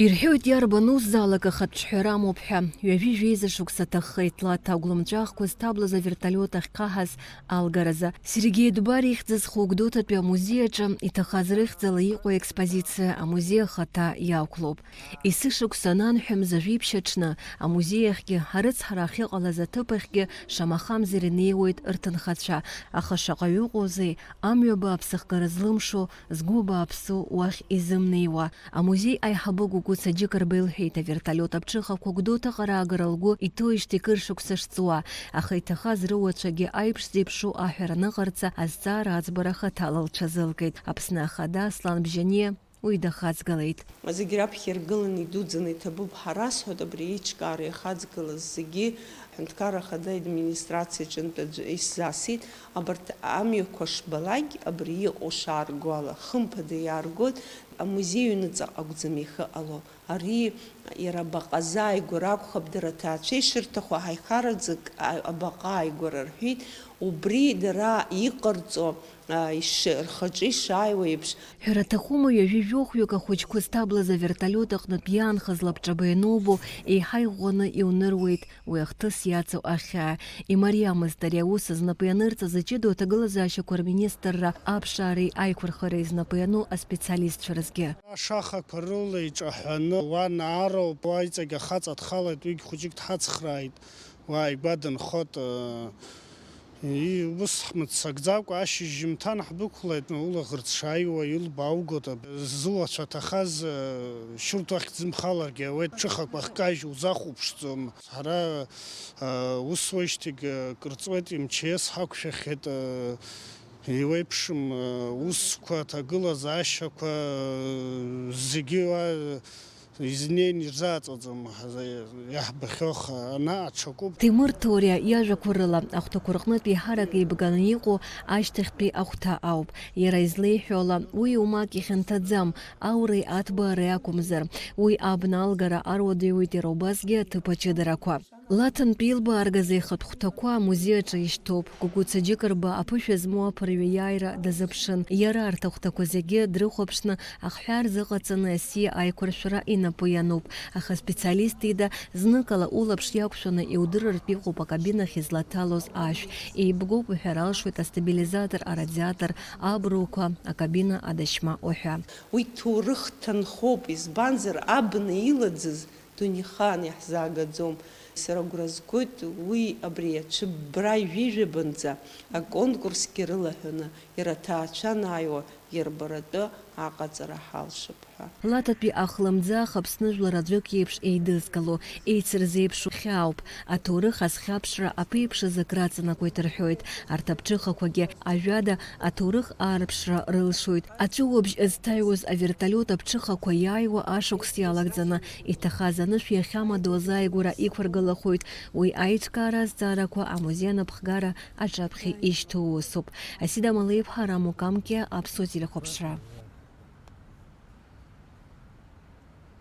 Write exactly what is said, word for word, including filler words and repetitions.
Ирҳәоит, иарбан усзаалак ахатә ҿҳәара амоуп ҳәа. Ҩажәи жәеиза шықәса ҭаххеит Лаҭа агәлымҵәахқәа зҭаблыз аверталиот ахькаҳаз алгаразы. Сергеи Дбар ихьӡыз Хәыгәдоуҭатәи амузеи аҿы иҭахаз рыхьӡала иҟоу аекспозициа амузеи ахаҭа иақәлоуп. Есышықәса ананҳәа, мза жәиԥшь аҽны амузеи ахьгьы арыцҳара ахьыҟалаз аҭыԥ ахьгьы шамахамзар инеиуеит рҭынхацәа, аха шаҟаҩы ыҟоузеи амҩа бааԥс ахгара злымшо, згәы бааԥсу уахь изымнеиуа. Амузеи аиҳабы Гәыгәыца Џьыкырба илҳәеит, аверталиот аԥҽыхақәа Гәдоуҭаҟа раагара лгәы иҭоуижьҭеи кыр шықәса шҵуа, аха иҭахаз рыуацәагьы аиԥш зеиԥшу аҳәара аныҟарҵа азҵаара аӡбара хаҭала лҽазылкит. Аԥсны Ахада Аслан Бжьаниа уи дахаҵгылеит. Зегь раԥхьа иргыланы идуӡӡаны иҭабуп ҳәа расҳәоит, абри аиҿкаара иахаҵгылаз зегьы Аҳәынҭқарра Ахада администрациа аҿынтә аӡәы исзасит, абарҭ амҩақәа шбалак, абри иҟоу шаарго ала, хымԥада иааргоит, амузеи аҩныҵҟа акәӡам иахьыҟало. Ари иара абаҟа азааигәара акәхап, дара аҭаацәа ишырҭаху, аҳаихараӡак а-, абаҟа ааигәара рҳәеит, убри дара иҟарҵо, а, иши-, рхаҿы ишааиуа еиԥш. Ҳәара аҭахума, ҩажәи жәохәҩык ахәыҷқәа зҭаблыз аверталиот аҟнытә иаанхаз лабҿаба ианубо, еиҳа иӷәӷәаны иуныруеит уи ахҭыс иаҵоу ахьаа. Имариамызт ари аус знапы ианырҵаз аҷыдоу аҭагылазаашьақәа рминистрра аԥшаареи аиқәырхареи знапы иану аспециалистцәа рзгьы. Ашахақәа рыла иҿаҳәаны уа наароуп, уа иҵегь ахаҵа дхалеит, уигь хәыҷык дҳацхрааит, уа ааигәа дынхот, ыы, и-, ус ҳмыццакӡакәа ашьыжьымҭан ҳдәықәлеит, улаӷырӡ шааиуа илбааугоит, зуацәа ҭахаз, ыы, шьурҭ ахьӡымхаларгьы ауеит, ҽыхақәа ахькажь узахәаԥшӡом. Ҳара, ыы, ус уеижьҭеигь, ыы, кыр ҵуеит, МЧС ҳақәшәахьеит, ыы, Еиуеиԥшым, э, усқәа, аҭагылазаашьақәа, э, зегьы уа, э, изнеин ирзааҵаӡом, ҳаза-, иаҳбахьоу х-, ана аҽакуп. Ҭемыр Ҭориа иажәақәа рыла, ахәҭақәа рҟнытә еиҳарак еибганы иҟоу ашьҭахьтәи ахәҭа ауп. Иара излеиҳәо ала, уи иумак ихьанҭаӡам, ауреи аҭбаареи акәымзар. Уи абна алгара аруадаҩуеит иара убасгьы аҭыԥ аҷыдарақәа. Лаҭантәи илбааргаз аихатә хәҭақәа амузеи аҿы ишьҭоуп. Гәыгәыца Џьыкырба аԥышәа змоу аԥырҩы иааира дазыԥшын. Иара арҭ ахәҭақәа зегьы дрыхәаԥшны, ахҳәаа рзыҟаҵаны асиа аиқәыршәара инапы иануп. Аха аспециалист ида зныкала улаԥш иақәшәаны иудырыртә иҟоуп акабинахь излаҭалоз ашә. Еибгоуп уҳәар алшоит астабилизатор, арадиатор, абруқәа, акабина адашьма уҳәа. Уи ҭоурых ҭынхоуп, избанзар, абна илаӡыз Дунеихаан иаҳзаагаӡом. Сара агәра згоит, уи абри ацәыббра ҩажәижәабанӡа аконкурсгьы рылаҳәаны, иара аҭаацәа анааиуа, иарбаратәы аҟаҵара ҳалшап ҳәа. Лаҭатәи ахлымӡаах Аԥсны жәлар аӡәык иеиԥш еидызкыло, еицырзеиԥшу хьаауп. Аҭоурых азхьаԥшра аԥеиԥшыз акы раҵанакуеит рҳәоит. Арҭ аԥҽыхақәагьы ажәада аҭоурых аарԥшра рылшоит. Аҵәыуабжь зҭаҩуаз аверталиот аԥҽыхақәа иааиуа ашықәс иалагӡаны, иҭахаз анышә иахьамадоу азааигәара иқәыргылахоит. Уи аиҿкаара азҵаарақәа амузеи анапхгара аҿаԥхьа ишьҭоу усуп. Асида Малеиԥҳа, Рамо Камкиа, Аԥсуа телехәаԥшра.